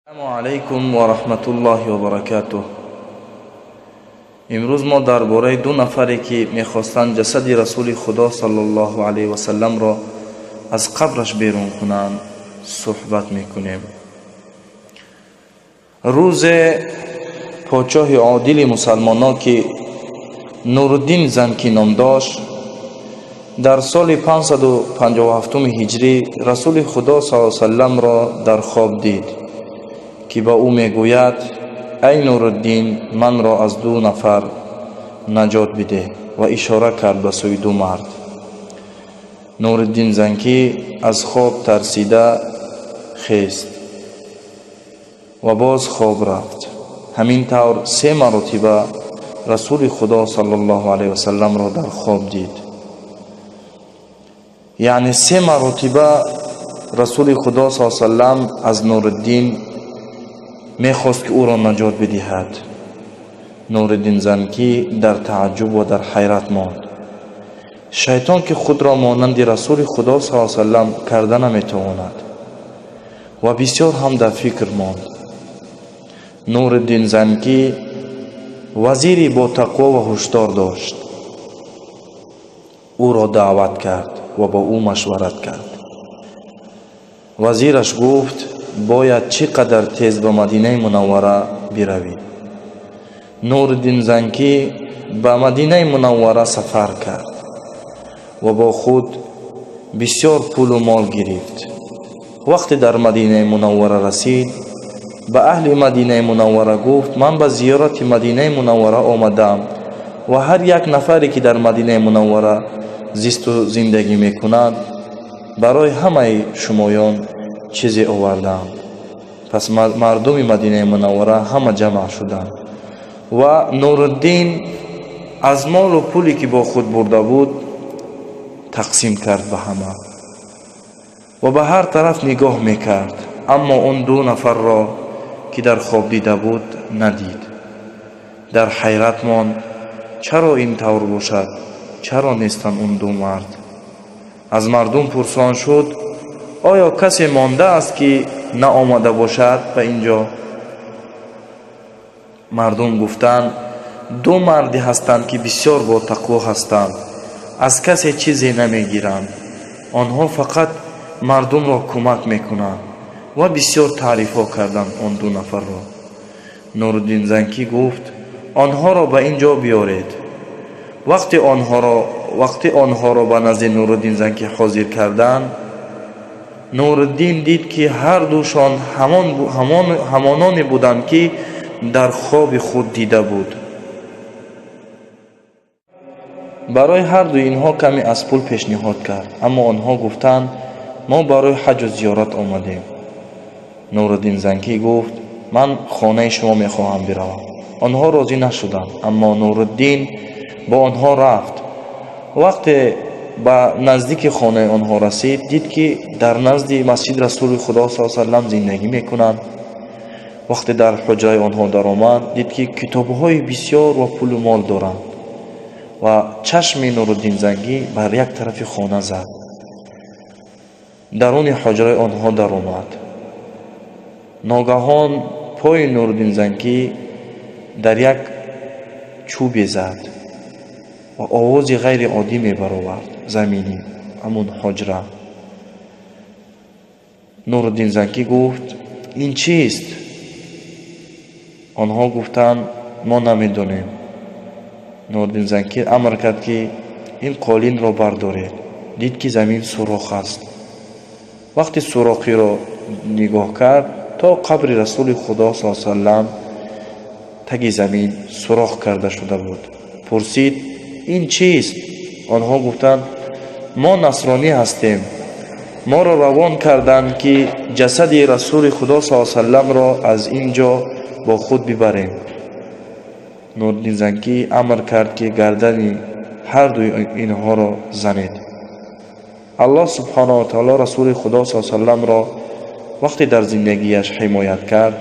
Ассалому алайкум ва раҳматуллоҳи ва баракатуҳ. Имрӯз мо дар бораи ду нафаре, ки мехостанд ҷасади Расули Худо саллаллоҳу алайҳи васалламро аз қабраш берун кунанд, суҳбат мекунем. Рӯзе подшоҳи одили мусалмонон, ки Нуруддин Занкӣ ном дошт, дар соли 557 ҳиҷрӣ Расули Худо саллаллоҳу алайҳи васалламро дар хоб дид, ки ба ӯ мегӯяд: ай Нуруддин, манро аз ду нафар наҷот бидеҳ, ва ишора кард ба сӯи ду мард. Нуриддин Занкӣ аз хоб тарсида хест ва боз хоб рафт. Ҳамин тавр се маротиба Расули Худо саллаллоҳу алайҳи васалламро дар хоб дид. Яъне се маротиба Расули Худо саллаллоҳу алайҳи васаллам аз Нуриддин мехост, ки ӯро наҷот бидиҳад. Нуриддин Занкӣ дар тааҷҷуб ва дар ҳайрат монд. Шайтон, ки худро монанди Расули Худо саллаллоҳу алайҳи васаллам карда наметавонад, ва бисёр ҳам дар фикр монд. Нуриддин Занкӣ вазири бо тақво ва ҳушдор дошт. Ӯро даъват кард ва бо ӯ машварат кард. Вазираш гуфт: бояд чӣ қадар тез ба Мадинаи Мунаввара биравӣ. Нуриддин Занкӣ ба Мадинаи Мунаввара сафар кард ва бо худ бисёр пулу мол гирифт. Вақте дар Мадинаи Мунаввара расид, ба аҳли Мадинаи Мунаввара гуфт: ман ба зиёрати Мадинаи Мунаввара омадам ва ҳар як нафаре, ки дар Мадинаи Мунаввара зисту зиндагӣ мекунад, барои ҳамаи шумоён чизе овардам. Пас мардуми Мадинаи Мунаввара ҳама ҷамъ шуданд ва Нуриддин аз молу пуле, ки бо худ бурда буд, тақсим кард ба ҳама ва ба ҳар тараф нигоҳ мекард, аммо он ду нафарро, ки дар хоб дида буд, надид. Дар ҳайрат монд: чаро ин тавр бошад? Чаро нестанд он ду мард? Аз мардум пурсон шуд: оё касе мондааст, ки наомада бошад ба ин ҷо? Мардум гуфтанд: ду марде ҳастанд, ки бисёр ботақво ҳастанд, аз касе чизе намегиранд, онҳо фақат мардумро кӯмак мекунанд, ва бисёр таърифҳо карданд он ду нафарро. Нуриддин Занкӣ гуфт: онҳоро ба ин ҷо биёред. Вақте онҳоро ба назди Нуриддин Занкӣ ҳозир карданд, Нуриддин дид, ки ҳар душон ҳамононе буданд, ки дар хоби худ дида буд. Барои ҳар дуи инҳо каме аз пул пешниҳод кард, аммо онҳо гуфтанд: мо барои ҳаҷу зиёрат омадем. Нуриддин Занкӣ гуфт: ман хонаи шумо мехоҳам биравам. Онҳо розӣ нашуданд, аммо Нуриддин бо онҳо рафт. Вақте ба наздики хонаи онҳо расид, дид, ки дар назди масҷиди Расули Худо саллаллоҳу алайҳи васаллам зиндагӣ мекунанд. Вақте дар ҳуҷраи онҳо даромад, дид, ки китобҳои бисёр ва пулу мол доранд ва чашми Нуриддин Зангӣ бар як тарафи хона зад. Даруни ҳуҷраи онҳо даромад. Ногаҳон пои Нуриддин Зангӣ дар як чӯбе зад ва овози ғайриоддӣ мебаровард замини ҳамун ҳуҷра. Нуриддин Зангӣ гуфт: ин чист? Онҳо гуфтанд: мо намедонем. Нуриддин Зангӣ амр кард, ки ин қолинро бардоред. Дид, ки замин сурох аст. Вақте сурохиро нигоҳ кард, то қабри Расули Худо саллаллоҳу алайҳи васаллам таги замин сурох карда шуда буд. Пурсид: ин чист? Онҳо гуфтанд: мо насронӣ ҳастем, моро равон карданд, ки ҷасади Расули Худо саллаллоҳу алайҳи васалламро аз ин ҷо бо худ бибарем. Нуриддин Занкӣ амр кард, ки гардани ҳар дуи инҳоро занед. Аллоҳ субҳонаҳу ва таоло Расули Худо саллаллоҳу алайҳи васалламро вақте дар зиндагиаш ҳимоят кард,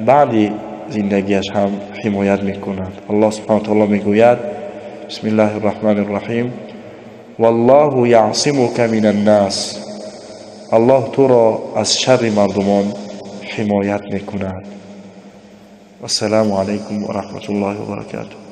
баъди зиндагиаш ҳам ҳимоят мекунад. Аллоҳ субҳонаҳу ва таоло мегӯяд: бисмиллаҳи рраҳмани рраҳим, валлоҳу яъсимука минан нас. Аллоҳ туро аз шарри мардумон ҳимоят мекунад. Вассалому алайкум ва раҳматуллоҳи ва баракатуҳ.